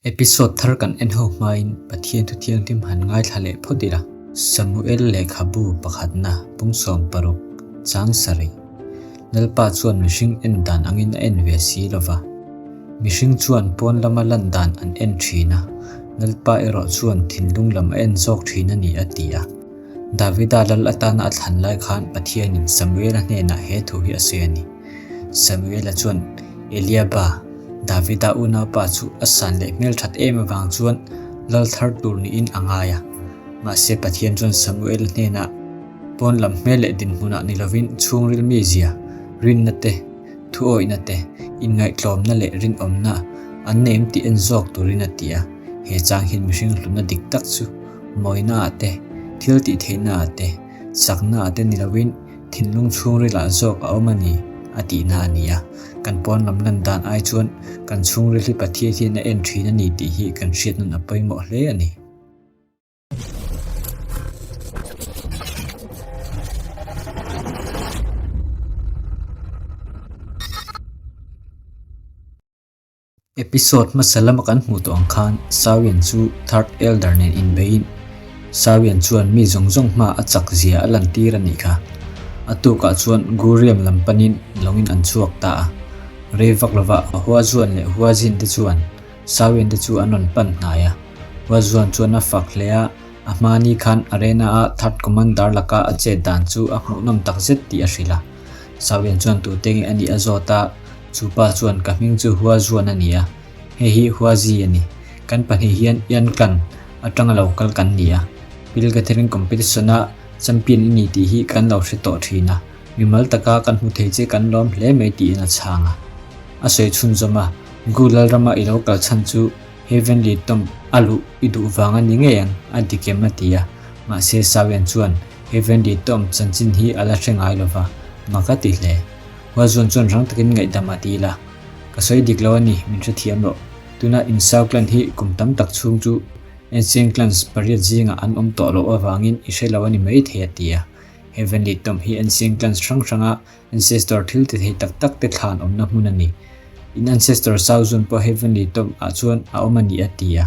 Episode thar kan en ho hmain Pathian thu thianghlim han ngaithla leh phawt ila. Samuel lehkhabu pakhatna pungsawm paruk chang sarih. Lalpa chuan mihring en dan angin a en ve si lo va. Mihring chuan pawn lama lan dan an en thin a, Lalpa erawh chuan thinlung lam a en zawk thin a ni a ti a. Davida lal atana a thlan lai khan Pathianin Samuela hnenah he thu hi a sawi a ni. Samuela chuan Eliaba, Davida unaupa chu a san leh hmelthat em avang chuan lal thar tur niin a ngai a. Mahse Pathian chuan Samuela hnenah pawn lam hmel leh dinhmunah ni lovin chhungril mizia, rinna te, thuawihna te, inngaihtlawmna leh rinawmna an nei em tih en zawk turin a ti a. He chang hian mihring hlutna dik tak chu mawinaah te, thil tih theihnaah te, chaknaah te ni lovin thinlung chhungrilah zawk a awm a ni a tihna a ni a. Kan pawn lam lan dan ai chuan kan chhungril hi Pathian hian a en thin a ni tih hi kan hriat nun a pawimawh hle a ni. Episode hmasa lama kan hmuh tawh ang khan Sawian chu Third Elder nen inbeiin Sawian chuan mi zawng zawng hma a chak zia a lantir a nih kha. A tukah chuan Guriam lam panin lawngin an chhuak ta a. Rei vak lova Huazuan leh Huazin te chuan Sawian te chu an rawn pan hnai a. Huazuan chuan a fak hle a, a hmani khan Arena-a Third Commander laka a chet dan chu a hmuhnawm takzet tih a hrilh a. Sawian chuan tute nge a nih a zawt a. Chu pa chuan ka hming chu Hua Zuan a ni a, hei hi Hua Zi a ni. Kan pahnih hian Ian Clan atanga lo kal kan ni a, Pill Gathering Competition-a champion i ni tih hi kan lo hre tawh thin a, mimal taka kan hmu thei che kan lawm hle mai tiin a chhang a. A sawi chhunzawm a, Gu Lalrama i lo kal chhan chu Heavenly Tomb a luh i duh vang a ni ngei ang, a dik em a ti a. Mahse Sawian chuan Heavenly Tomb chanchin hi a la hre ngai lova, mak a ti hle. Huazuan chuan rang takin ngaihdam a dil a, Ka sawi dik lo a ni, min hrethiam rawh. Tuna Insau clan hi kum tam tak chhung chu Ancient clans pariat zingah an awm tawh loh avangin i hre lo a ni maithei a ti a. Heavenly Tomb hi Ancient clans hrang hranga ancestor thil ti thei tak tak te thlan awmna hmun a ni. In ancestor Sauzun pawh Heavenly Tomb ah chuan a awm a ni a ti a.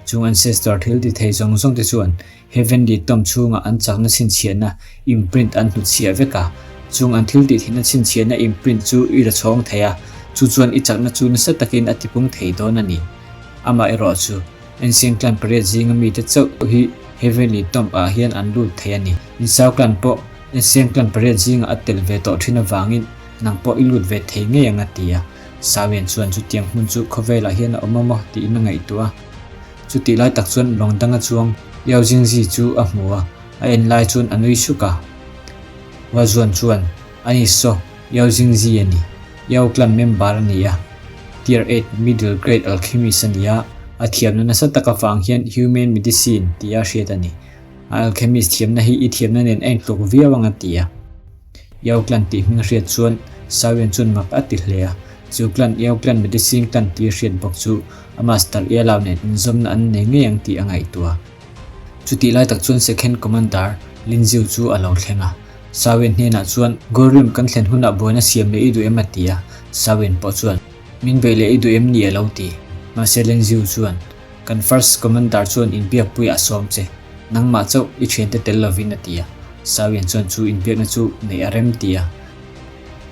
Chung ancestor thil ti thei zawng zawng te chuan Heavenly Tomb chhungah an chakna chhinchhiahna imprint an hnutchhiah vek a. Chung an thil tih theihna chhinchhiahna imprint chu i la chhawng thei a, chu chuan i chakna chu nasa takin a tipung thei dawn a ni. Amaherawh chu, Ancient Clan pariat zinga mite chauh hi Heavenly Tomb ah hian an lut thei a ni. Insau Clan pawh Ancient Clan pariat zingah a tel ve tawh thin avangin nang pawh i lut ve thei ngei ang a ti a. Sawian chuan chutiang hmun chu khawvelah hian a awm a maw tiin a ngaihtuah a. Chutih lai tak chuan lawng danga chuang Yao Jingzi chu a hmu a, a en lai chuan a nui suk a. Hua Zuan chuan, Ani saw, Yao Jingzi a ni. Yao clan member a ni a. Tier eight middle grade alchemist a ni a, a thiamna nasa tak avang hian human medicine tia hriat a ni. A alchemist thiamna hi i thiamna nen a intluk viau ang a ti a. Yao clan tih hming a hriat chuan Sawian chuan mak a ti hle a, chu clan Yao clan medicine clan tih a hriat bawk chu a master Yalao nen inzawmna an nei ngei ang tih a ngaihtuah. Chutih lai tak chuan Second Commander Lin Ziu chu a lo thleng a, Sawian hnenah chuan Gorim kan thlen hunah buaina siam leh i duh em a ti a, Sawian pawh chuan Min beih leh i duh em ni a lo ti. Mahse Lin Ziu chuan Kan First Commander chuan inbiakpui a sawm che, nangmah chauh i thiante tel lovin a ti a. Sawian chuan chu inbiakna chu neih a rem ti a.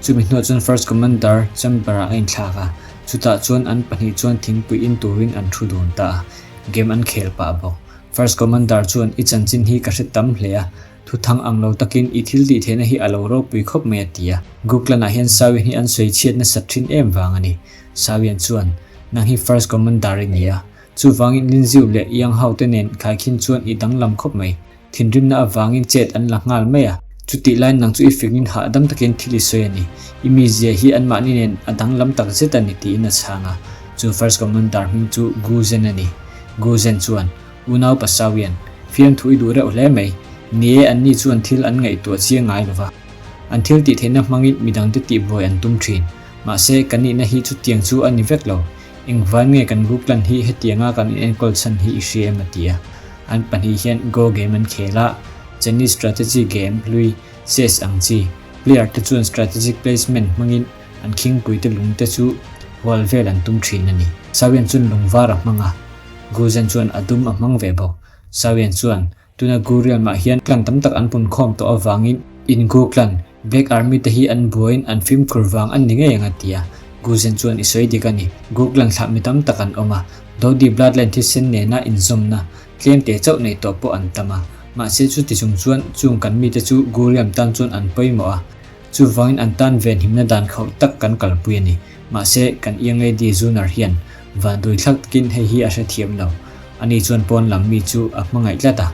Chumi hnuah chuan First Commander chamber-ah a inthlak a, chutah chuan an pahnih chuan thingpui in turin an thu dun ta a, game an khel pah bawk. First Commander chuan i chanchin hi ka hre tam hle a, thuthang ang lo takin i thil tih theihna hi a lo ropui khawp mai a ti a. Guklan-ah hian Sawian hi an sawi chhiat nasat thin em vang a ni. Sawian chuan, Nang hi First Commander i ni a, chuvangin Linziu leh Yang Hao te nen khaikhin chuan i danglam khawp mai. Thinrimna avangin chet an la nghal mai a, chutih laiin nang chu i fingin hahdam takin thil i sawi a ni. I mizia hi anmahni nen a danglam tak zet a ni tiin a chhang a. Chu First Commander hming chu Gu Zhen a ni. Gu Zhen chuan, Unau Pasawian, fiamthu i duh reuh hle mai. Ni e, anni chuan thil an ngaihtuah chiang ngai lo va. An thil tih theihna hmangin midangte tihbuai an tum thin. Mahse, kan nihna hi chutiang chu a ni vek lo. Engvan nge kan group clan hi hetianga kan inenkawl chhan hi i hria em a ti a. An pahnih hian Go game an khel a, Chinese strategy game hlui chess ang chi. Player te chuan strategic placement hmangin an khingpui te lung te chu hual vel an tum thin a ni. Sawian chuan lung var a hmang a, Guzen chuan a dum a hmang ve bawk. Sawian chuan Tuna Guriam-ah hian clan tam tak an pun khawm tawh avangin in Gu clan, Black Army te hi an buaiin an fimkhur vang an ni ngei ang a ti a. Guzen chuan i sawi dik a ni. Gu clan thlah mi tam tak an awm a, Dodi bloodline thisen nena inzawmna tlem te chauh nei tawh pawh an tam a. Mahse chuti chung chuan chung kan mite chu Guriam tan chuan an pawimawh a. Chuvangin an tan venhimna dan khauh tak kan kalpui a ni. Mahse, kan Young Lady Zunar hian vanduai thlak takin hei hi a hrethiam lo. Ani chuan pawn lam mi chu a hmangaih tlat a,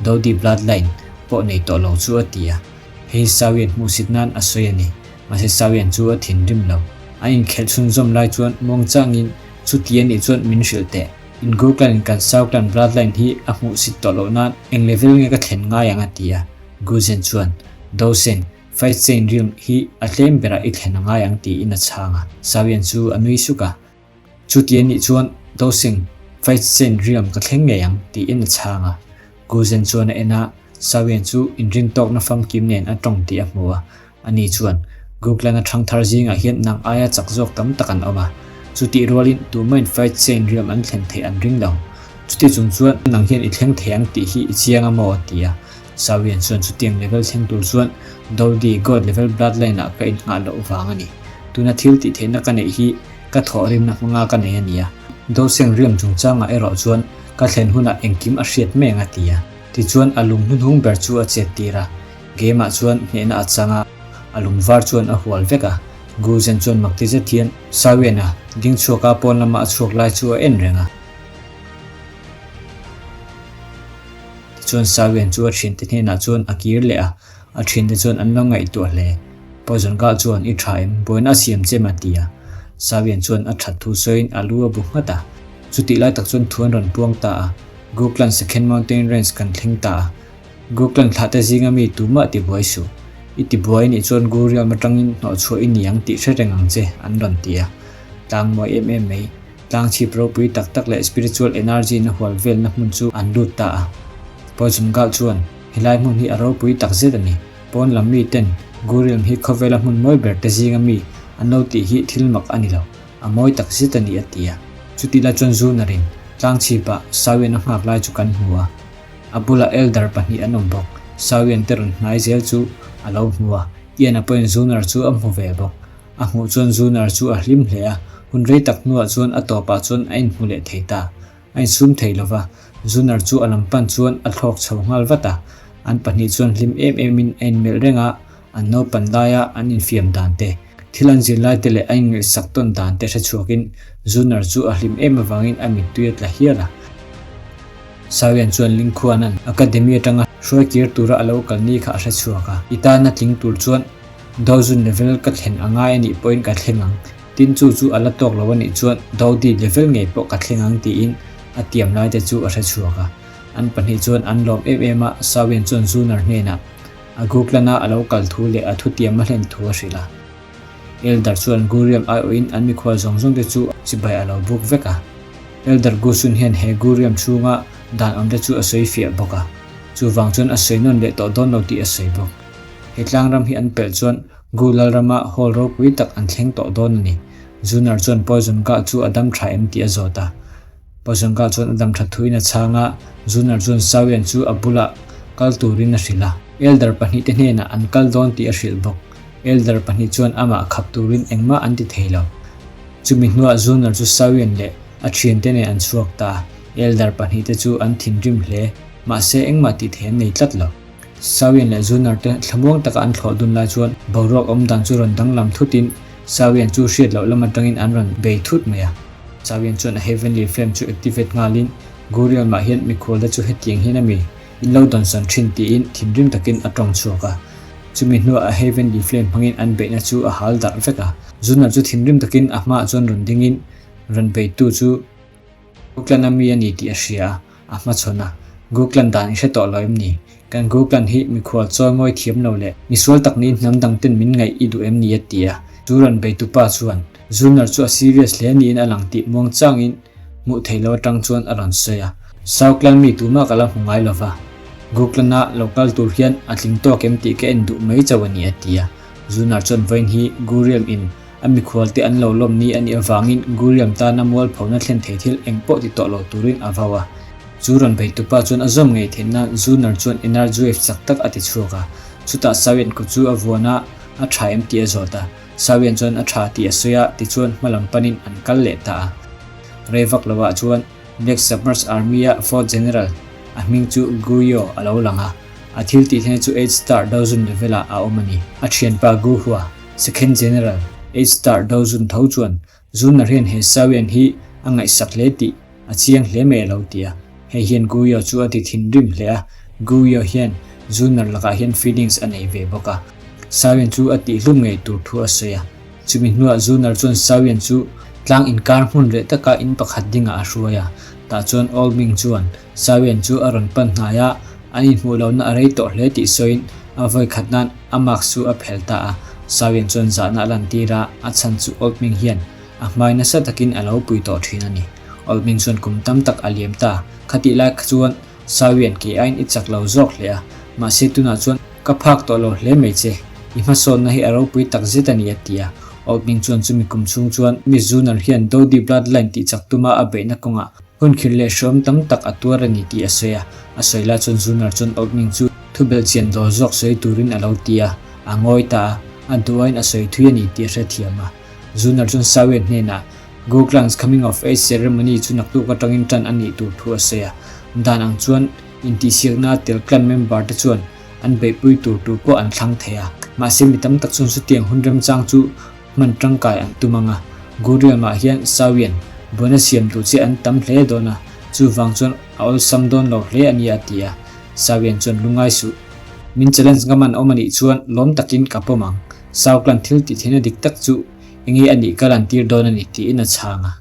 Dodi bloodline pawh nei tawh lo chu a ti a. Hei Sawian hmuhsit nan a sawi a ni. Mahse Sawian chu a thinrim lo. An inkhelh chhunzawm lai chuan muangchangin chuti a nih chuan min hrilh teh. In Gu clan in kan Sau clan bloodline hi a hmuhsit tawh loh nan eng level nge ka thlen ngai ang a ti a. Guzen chuan, Dosen, Fight chain rilm hi a tlem berah i thlen a ngai ang tiin a chhang a. Sawian chu a nui suk a. Chuti a nih chuan Dosing, fight chain rilm ka thleng ngei ang tiin a chhang a. Guzen chuan a en a, Sawian chu inrintawkna famkim nen a tawng tih a hmu a. Ani chuan, Guglan-a thangthar zingah hian nang aia chak zawk tam tak an awm a. Chutih rualin tumahin fight chain rilm an thlen theih an ring lo. Chuti chung chuan nang hian i thleng thei ang tih hi i chiang a maw? a ti a. Sawian chuan chutiang level thleng tur chuan Dodi God level bloodline ah ka innghah loh vang a ni. Tuna thil tih theihna ka neih hi ka thawhrimna hmanga ka nei a ni a. Doseng riam chungchangah erawh chuan ka thlen hunah engkim a hriat mai ang a ti a. Tichuan a lung hnuhnung ber chu a chet tir a, game ah chuan hnehna a chang a, a lung var chuan a hual vek a. Guzen chuan makti zet hian Sawian-a ding chhuaka pawn lama a chhuak lai chu a en reng a. Tichuan Sawian chu a thiante hnenah chuan a kir leh a, a thiante chuan an lo ngaihtuah hle. Poison Girl chuan i tha em, buaina a siam che ma ti a. Sawian chuan a that thu sawiin a lu a bu nghat a. Chutih lai tak chuan thu an rawn puang ta a, Guklan Second Mountain Range kan thleng ta a. Guklan thlah te zinga mi tumah ti buai suh. I ti buai nih chuan Guriam atangin hnawhchhuah i ni ang tih hre reng ang che, an rawn ti a. Tlang mawi em em mai. Tlangchhip ropui tak tak leh spiritual energy na hual velna hmun chu an lut ta a. Poison Gal chuan, Helai hmun hi a ropui tak zet a ni. Pawn lam mi ten Gurium hi khawvela hmun mawi ber te zinga mi an lo tih hi thil mak a ni lo. A mawi tak zet a ni a ti a. Chuti lai chuan Zunarin tlangchhipah Sawian a nghak lai chu kan hmu a. A bulah elder pahnih an awm bawk. Sawian te rawn hnai zel chu a lo hmu a. Ian-a pawhin Zunar chu a hmu ve bawk. A hmuh chuan Zunar chu a hlim hle a, hun rei tak hnuah chuan a tawpah chuan a inhmu leh thei ta. A insum thei lo va, Zunar chu a lam pan chuan a thlawk chho nghal vat a. An pahnih chuan hlim em emin a inmelh reng a, an naupan laia an infiam dan te, thil an zir lai te leh a inngaihsak tawn dan te hre chhuakin Zunar chu a hlim em avangin a mittui a tla hial a. Sawian chuan Lingkhuana'n Academy atanga hruai kir tura a lo kal ni kha a hre chhuak a, i tana tling tur chuan Dozun level ka thlen a ngai a nih pawhin ka thleng ang, tin chu chu a la tawk lo a nih chuan Dodi level ngei pawh ka thleng ang tiin a tiam lai te chu a hre chhuak a. An pahnih chuan an lawm em em a, Sawian chuan Zunar hnenah a Guklana a lo kal thu leh a thutiam a hlen thu a hrilh a. Elder chuan Guriam aiawhin an mikhual zawng zawng te chu chibai a lo buk vek a. Elder Gusun hian he Guriam chhunga dan awm te chu a sawi fiah bawk a, chuvang chuan a sawi nawn leh tawh dawn lo tih a sawi bawk. He tlangram hi an pelh chuan Gu Lalrama hall ropui tak an thleng tawh dawn a ni. Zunar chuan Poison Gah chu a dam tha em tih a zawt a. Poison Gah chuan a dam tha thuin a chhang a, Zunar chuan Sawian chu a bulah kal turin a hrilh a. Elder pahnihte hnenah an kal dawn tih a hrilh bawk. Elder pahnih chuan amah khap turin engmah an ti thei lo. Chumi hnuah Zunar chu Sawian leh a thiante nen an chhuak ta a. Elder pahnihte chu an thinrim hle. Mahse engmah tih thei an nei tlat lo. Sawian leh Zunar te thlamuang taka an thlawh dun lai chuan boruak awm dan chu rawn danglam thutin Sawian chu hriat loh lam atangin an rawn bei thut mai a. Sawian chuan a Heavenly Flame chu activate nghalin Guriel mah hian mikhual te chu hetiang hian a mi in lo dawnsawn thin tiin thinrim takin a tawng chhuak a. Chumi hnuah a Heavenly Flame hmangin an beihna chu a hal darh vek a. Zunar chu thinrim takin a hmaah chuan rawn dingin rawn beitu chu Guklan-a mi a ni tih a hria a, a hmachhawn a. Guklan dan i hre tawh lo em ni? Kan Guklan hi mikhual chawi mawi thiam lo leh misual tak niin hnam dang ten min ngaih i duh em ni a ti a. Chu rawn beitupa chuan Zunar chu a serious hle niin a lang tih muang changin hmuh theih lo atang chuan a rawn sawi a. Sauklan mi tumah ka la hmu ngai lo va, Guklan-a lo kal tur hian a tling tawk em tih ka en duh mai chauh a ni a ti a. Zunar chuan vawiin hi Guriel in. A mikhualte an lo lawm ni a nih avangin Guriam tana mualphona thlen thei thil eng pawh ti tawh lo turin a vau a. Chu rawn beitupa chuan a zawm ngei theih nan Zunar chuan energy wave chak tak a ti chhuak a. Chutah Sawian kut chu a vuan a, a tha em tih a zawt a. Sawian chuan a tha tih a sawi a, tichuan hma lam panin an kal leh ta a. Rei vak lovah chuan Black Submerged Army-a Fourth General, a hming chu Guyo a lo lang a. A thil tih theihna chu Eight Star Dozun level-ah a awm a ni. A thianpa Gu Hua, Second General, Eight Star Dozun tho chuan Zunar hian he Sawian hi a ngaihsak hle tih a chiang hle mai a lo ti a. Hei hian Guyo chu a ti thinrim hle a, Guyo hian Zunar lakah hian feelings a nei ve bawk a. Sawian chu a tihhlum ngei tur thu a sawi a. Chumi hnuah Zunar chuan Sawian chu tlang inkar hmun reh taka in pakhat dingah a hruai a. Tah chuan Old Ming chuan Sawian chu a rawn pan hnai a, an inhmuh lohna a rei tawh hle tih sawiin a vawi khat nan a mask chu a phelh ta a. Sawian chuan zahna a lantir a, a chhan chu Old Ming hian a hmai nasa takin a lo pui tawh thin a ni. Old Ming chuan kum tam tak a liam ta, khatih lai kha chuan Sawian kei aiin i chak lo zawk hle a, mahse tunah chuan ka phak tawh lo hle mai che, i hmasawnna hi a ropui tak zet a ni a ti a. Old Ming chuan chumi kum chhung chuan Miss Zunar hian Dodi Bloodline tih chak tuma a beihna kawngah Hun khirh leh hrawm tam tak a tuar a ni tih a sawi a, a sawi lai chuan Zunar chuan Oatming chu thu belhchian dawl zawk sawi turin a lo ti a, a ngawi ta a, a duh aiin a sawi thui a ni tih a hrethiam a. Zunar chuan Sawian hnenah Gu Clan's Coming of Age Ceremony chu naktuk atangin tan a nih tur thu a sawi a, dan ang chuan intihsiakna tel clan member te chuan an beihpui tur tur pawh an thlang thei a, mahse mi tam tak chuan chutiang hun remchang chu Hman tangkai an tum ang a, Guriam-ah hian Sawian buaina siam duh che an tam hle dawn a, chuvang chuan a awlsam dawn lo hle a nia a ti a. Sawian chuan lungngai suh. Min challenge ngam an awm a nih chuan lawm takin ka pawm ang. Sauklan thil tih theihna dik tak chu enge a nih ka lantir dawn a ni tiin a chhang a.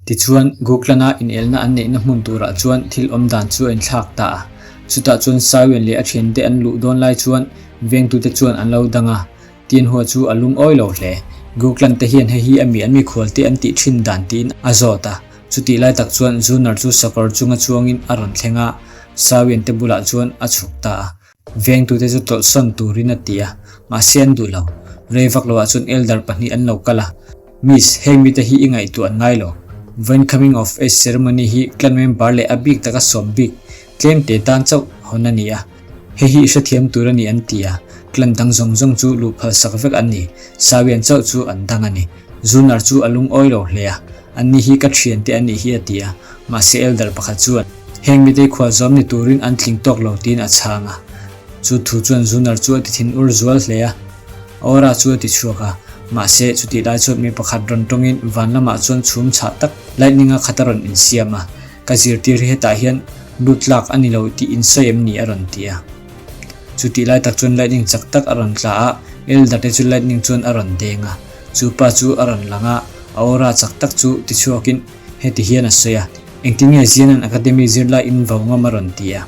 Tichuan, Goklana inelna an neihna hmun turah chuan thil awm dan chu a inthlak ta a. Chutah chuan Sawian leh a thiante an luh dawn lai chuan vengtute chuan an lo dang a. Tianhua chu a lungawi lo hle. Goklan te hian hei hi a mi an mikhualte an tih thin dan tiin a zawt a. Chutih lai tak chuan Zunar chu sakawr chunga chuangin a rawn thleng a, Sawian te bulah chuan a chhuk ta a. Vengtute chu tawlhsawn turin a ti a, mahse an duh lo. Rei vak loah chuan elder pahnih an lo kal a, Miss, heng mite hi i ngaihtuah an ngai lo. Vawiin coming of age ceremony hi clan member leh a bik taka sawm bik tlem te tan chauh hawn a ni a, hei hi i hrethiam tur a ni an ti a, clan dang zawng zawng chu luh phal sak vek an ni, Sawian chauh chu an dang a ni. Zunar chu a lungawi lo hle a, Anni hi ka thiante an nih hi a ti a, mahse elder pakhat chuan, Heng mite khual zawm ni turin an tling tawk lo tiin a chhang a. Chu thu chuan Zunar chu a ti thin ur zual hle a, Aura chu a ti chhuak a, mahse chutih lai chuan mi pakhat rawn tawngin van lamah chuan chhum chhah tak lightning a khat a rawn insiam a, Ka zirtir hi hetah hian lut tlak a ni lo tih in sawi em ni a rawn ti a. Chutih lai tak chuan lightning chak tak a rawn tla a, elder te chu lightning chuan a rawn deng a. Chu pa chu a rawn lang a, a aura chak tak chu tichhuakin heti hian a sawi a, Engtin nge Zianan Academy zirlai in vo ngam a rawn ti a.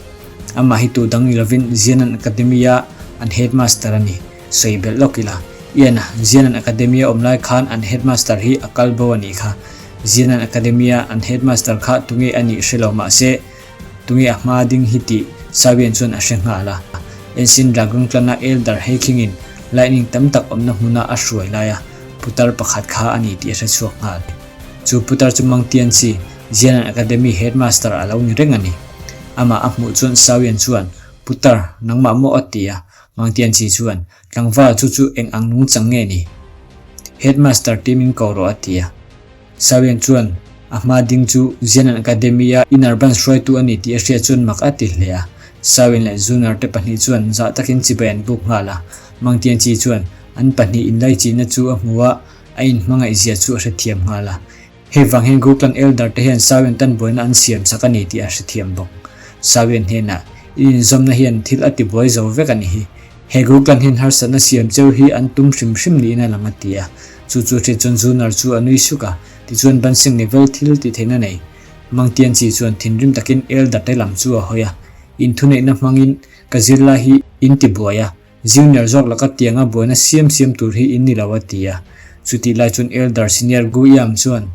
Amah hi tu dang ni lovin Zianan Academy-a an headmaster a ni. Sawi belh lawk ila, Ian-a Zianan Academy-a awm lai khan an headmaster hi a kal bo a nih kha. Zianan Academy-a an headmaster kha tunge a nih hre lo mahse, Tunge a hma ding hi tih Sawian chuan a hre nghal a. Ensin Dragon Clan-a Elder Heikhingin lightning tam tak awmna hmuna a hruai laia putar pakhat kha a ni tih a hre chhuak nghal. Chu putar chu Mang Tianchi, Jianan Academy headmaster a lo ni reng a ni. Amah a hmuh chuan Sawian chuan, Putar, nangmah maw a ti a. Mang Tianchi chuan, Tlangval chu chu eng ang nungchang nge ni? Headmaster tih min ko rawh a ti a. Sawian chuan a hma ding chu Zianan Academy-a inner branch hruaitu a ni tih a hriat chuan mak a ti hle a. Sawian leh Zunar te pahnih chuan zah takin chibai an buk nghal a. Mangtianchi chuan an pahnih inlaichihna chu a hmu a, a inhmangaihzia chu a hrethiam nghal a. Hei vang hian Gurklan Elder te hian Sawian tan buaina an siam sak a ni tih a hrethiam bawk. Sawian hnenah, I inzawmna hian thil a tibuai zo vek a ni hi. He Gurklan hian harsatna siam cheu hi an tum hrim hrim niin a lang a ti a. Chu chu hriat chuan Zunar chu a nui suk a, tichuan Bansing level thil tih theihna nei Mangtianchi chuan thinrim takin Elder te lam chu a hawi a, In thuneihna hmangin ka zirlai hi in ti buai a, Junior zawk laka tianga buaina siam siam tur hi in ni lo a ti a. Chutih lai chuan Elder Senior Gu Yam chuan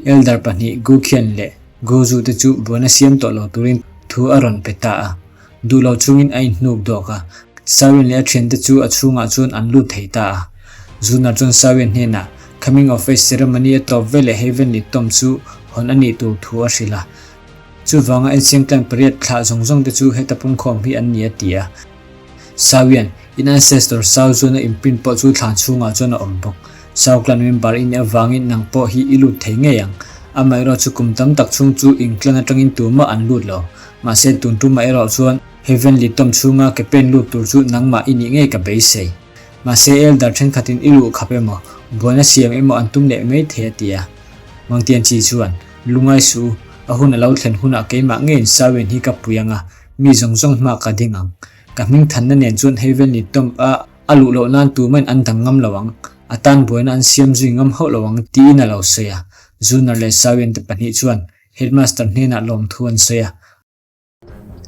Elder pahnih Gu Khian leh Gu Zu te chu buaina siam tawh lo turin thu a rawn pe ta a. Duh lo chungin a inhnuk dawk a. Sawin leh a thiante chu a chhungah chuan an lut thei ta a. Zunar chuan Sawin hnenah Coming of Age ceremony a tawp veleh Heavenly Tomb chu hawn a nih tur thu a hrilh a. Chuvanga Ancient Clan pariat thlah zawng zawng te chu heta pungkhawm hi an ni a ti a. Sawian, in ancestor Sau zuan a imprint pawh chu thlan chhungah chuan a awm bawk. Sau clan member i nih avangin nang pawh hi i lut thei ngei ang. Amaherawh chu kum tam tak chhung chu in clan atangin tumah an lut lo. Mahse tun tumah erawh chuan Heavenly Tomb chhunga ke pen lut tur chu nangmah i nih ngei ka beisei. Mahse elder thenkhatin i luh khap emaw, buaina siam emaw an tum leh mai thei a ti a. Mangtian chi chuan, Lungai suh u, a hun a lo thlen hunah keimah ngeiin Sawian hi ka pui ang a, mi zawng zawng hma ka ding ang. Ka hming thanna nen chuan Heavenly Tomb a a luh loh nan tumahin an dang ngam lo ang, a tan buaina an siam zui ngam hauh lo ang tiin a lo sawi a. Zunar leh Sawian te pahnih chuan Headmaster hnenah lawmthu an sawi a.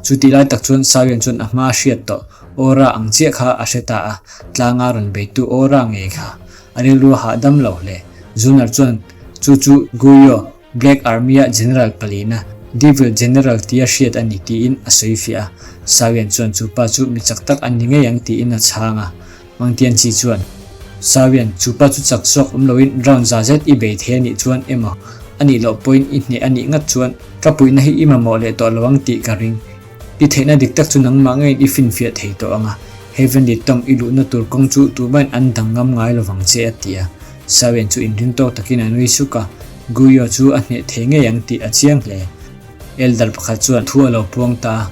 Chutih lai tak chuan Sawian chuan a hma hriat tawh aura ang chiah kha a hre ta a, tlanga rawn beitu aura ngei kha. A rilru a hahdam lo hle. Zunar chuan chu chu Guyo, Black Army-a General palina, Devil General tia hriat a ni tiin a sawi fiah a. Sawian chuan chu pa chu mi chak tak a ni ngei ang tiin a chhang a. Mangtian chi chuan, Sawian, chu pa chu chak zawk awm loin round za zet i bei thei a nih chuan emaw, a nih loh pawhin i hneh a nih ngat chuan ka puihna hi i mamawh leh tawh lo ang tih ka ring. I theihna dik tak chu nangmah ngeiin i finfiah thei tawh ang a, Heavenly Tomb i luhna tur kawng chu tumahin an dang ngam ngai lovang che a ti a. Sawian chu inring tawk takin a nui suk a, Guyo chu a hneh thei ngei ang tih a chiang hle. Elder pakhat chuan thu a lo puang ta a.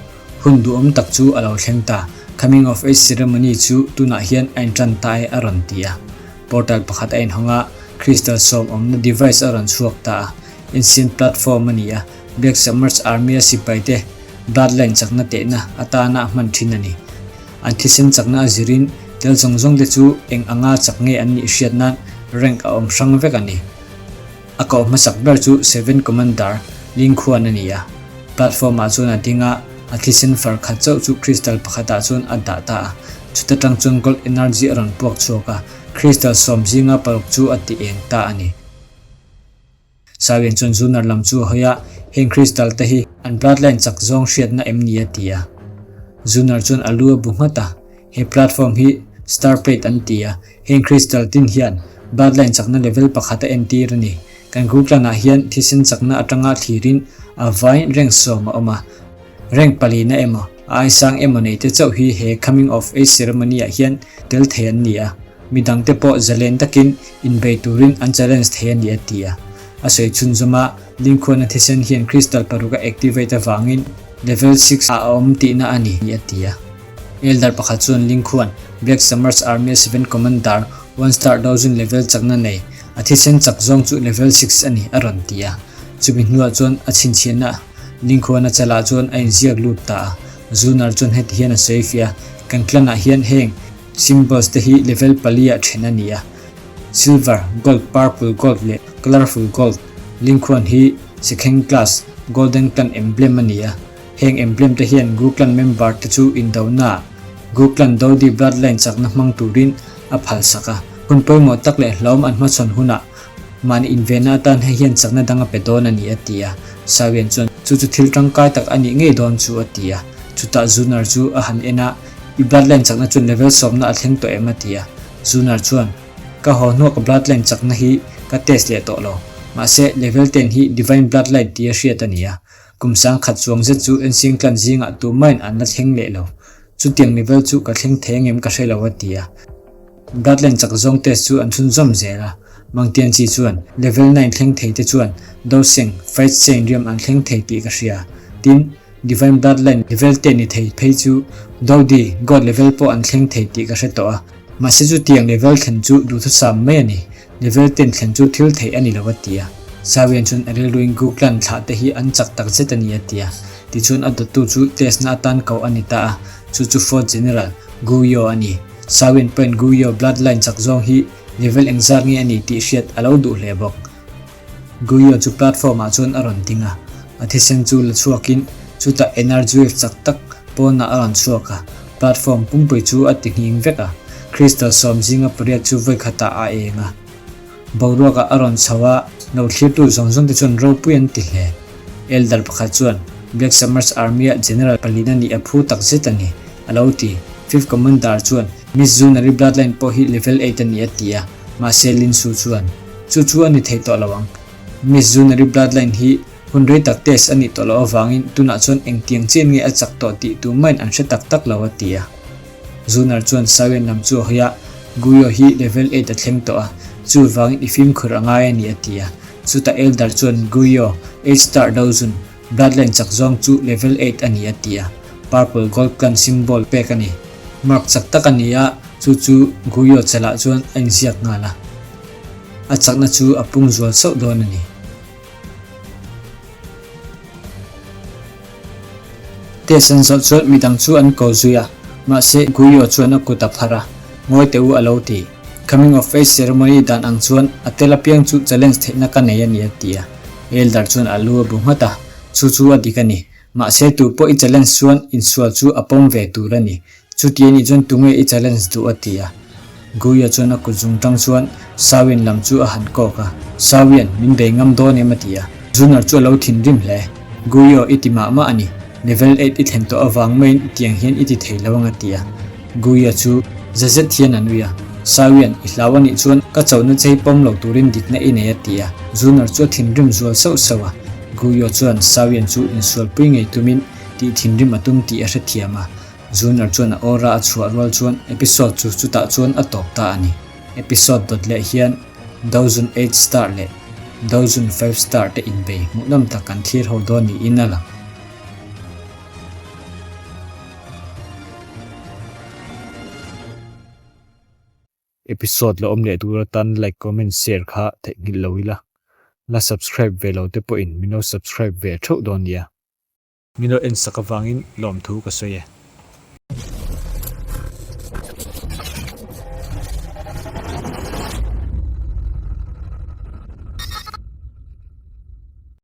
Hun duhawm tak chu a lo thleng ta, Coming of Age ceremony chu tunah hian a intan ta e a rawn ti a. Portal pakhat a inhawng a, crystal sawm awmna device a rawn chhuak ta a. Ancient platform a ni a, Black Submerged Army-a sipaite bloodline chakna tehna atana a hman thin a ni. An thisen chakna a zirin tel zawng zawng te chu eng anga chak nge an nih hriat nan rank a awm hrang vek a ni. A koh hmasak ber chu Seven Commander Ling Khuan a ni a. Platform ah chuan a ding a, a thisen far khat chauh chu crystal pakhatah chuan a dah ta a. Chuta tang chuan gold energy a rawn puak chhuak a, crystal sawm zinga paruk chu a ti eng ta a ni. Sawian chuan Zunar lam chu a hawi a, heng crystal te hi an bloodline chak zawng hriatna em ni a ti a. Zunar chuan a lu a bu nghat a, He platform hi Star Plate an ti a, heng crystal tin hian bloodline chakna level pakhat a entir a ni. Kan group tlanah hian thisen chakna atanga thlirin a vain rank sawm a awm a. Rank palina emaw, a aisang emaw nei te chauh hi he coming of age ceremony ah hian tel thei an ni a. Midangte pawh zalen takin inbei turin an challenge thei a ni a ti a. A sawi chhunzawm a, Lingkhuana thisen hian crystal paruk a activate avangin level six ah a awm tihna a ni a ti a. Elder pakhat chuan Lingkhuan, Black Summers Army Seven Commander, One Star Dozen level chakna nei, a thisen chak zawng chu level six a ni, a rawn ti a. Chumi hnuah chuan a chhinchhiahna Lingkhuana chalah chuan a inziak lut ta a. Zunar chuan heti hian a sawi fiah a, Kan clan ah hian heng symbols te hi level pali ah then a ni a, Silver, Gold, Purple, Gold leh Colourful Gold. Lingkhuan hi Sikheng class, Golden Clan emblem a ni a. Heng emblem te hian Gu Clan member te chu indona Gu Clan Dodi bloodline chakna hmang turin a phalsak a. Hun pawimawh tak leh hlauhawm an hmachhawn hunah mahni invenna atan hei hian chakna dang a pe dawn a ni a ti a. Sawian chuan chu chu thil tangkai tak a nih ngei dawn chu a ti a. Chutah Zunar chu a han en a, I bloodline chakna chu level sawmna a thleng tawh em a ti a. Zunar chuan, Ka haw hnuah ka bloodline chakna hi ka test leh tawh lo. Mahse level ten hi divine bloodline tia hriat a ni a. Kum sang khat chuang zet chu Ensing clan zingah tumahin an la thleng leh lo. Chutiang level chu ka thleng thei angem ka hre lo a ti a. Bloodline chak zawng test chu an chhunzawm zel a. Mangtian chi chuan level nine thleng thei te chuan Doseng, Fight Chain riam an thleng thei tih ka hria. Tin, Divine Bloodline level ten ni thei phei chu Dodi, God level pawh an thleng thei tih ka hre tawh a. Mahse chutiang level thlen chu duhthusam mai a ni. Level ten thlen chu thil theih a ni lo a ti a. Sawian chuan a rilruin Gu Clan thlah te hi an chak tak zet a ni a ti a. Tichuan a dawttu chu test na atan koh a ni ta a, chu chu Fourth General, Gu Yo a ni. Sawian pawhin Gu Yo bloodline chak zawng hi level engzat nge a ni tih hriat a lo duh hle bawk. Gu Yo chu platform ah chuan a rawn ding a, a thisen chu la chhuakin chutah energy wave chak tak pawnah a rawn chhuak a, platform pumpui chu a ti nghing vek a, crystal sawm zinga pariat chu vawi khatah a eng a. Boruakah a rawn chho a, lo thlirtu zawng zawng te chuan ropui an ti hle. Elder pakhat chuan, Black Summers Army-ah General palina nih a phu tak zet a ni, a lo ti. Fifth Commander chuan, Miss Zunari bloodline pawh hi level eight a ni a ti a, mahse Lin Su chuan, Chu chu a ni thei tawh lo ang. Miss Zunari bloodline hi hun rei tak test a nih tawh loh avangin tunah chuan engtiang chian nge a chak tawh tih tumahin an hre tak tak lo a ti a. Zunar chuan Sawian lam chu a hawi a, Guyo hi level eight a thleng tawh a, chuvangin i fimkhur a ngai a ni a ti a. Chutah Elder chuan Guyo, eight star dozun, Bloodline chak zawng chu level eight a ni a ti a, purple gold clan symbol pek a ni. Mark chak tak a ni a, chu chu Guyo chalah chuan a inziak nghal a. A chakna chu a pung zual sauh dawn a ni. Test an zawh chuan midang chu an ko zui a, mahse Guyo chuan a kut a phar a, Ngawi teh u a lo ti. Coming of age ceremony dan ang chuan a tel apiang chu challenge theihna ka nei a ni a ti a. Elder chuan a lu a bu nghat a, Chu chu a dik a ni. Mahse tu pawh i challenge chuan insual chu a pawm ve tur a ni. Chuti a nih chuan tunge i challenge duh a ti a. Guya chuan a kut zung tang chuan Sawian lam chu a han kawk a, Sawian, min bei ngam dawn em a ti a. Junior chu a lo thinrim hle. Guyo i ti mah mah a ni. Level eight i thlen tawh avang maiin tiang hian i ti thei lo ang a ti a. Guya chu za zet hian a nui a, Sawian, i hlau a nih chuan ka chohna che hi pawm lo turin dikna i nei a ti a. Junior chu a thinrim zual sauh sauh a. Guyo chuan Sawian chu insualpui ngei tumin tih thinrim a tum tih a hrethiam a. Junior chuan a aura a chhuah rual chuan episode chu chutah chuan a tawp ta a ni. Episode dawt leh hian Dozun eight star leh Dozun five star te inbei hmuhnawm tak kan thlir ho dawn niin a lang. Episode la awm leh tur atan like, comment, share kha theihnghilh lo ila. La subscribe ve lo te pawhin min lo subscribe ve theuh dawn nia. Min lo en sak avangin lawmthu ka sawi e.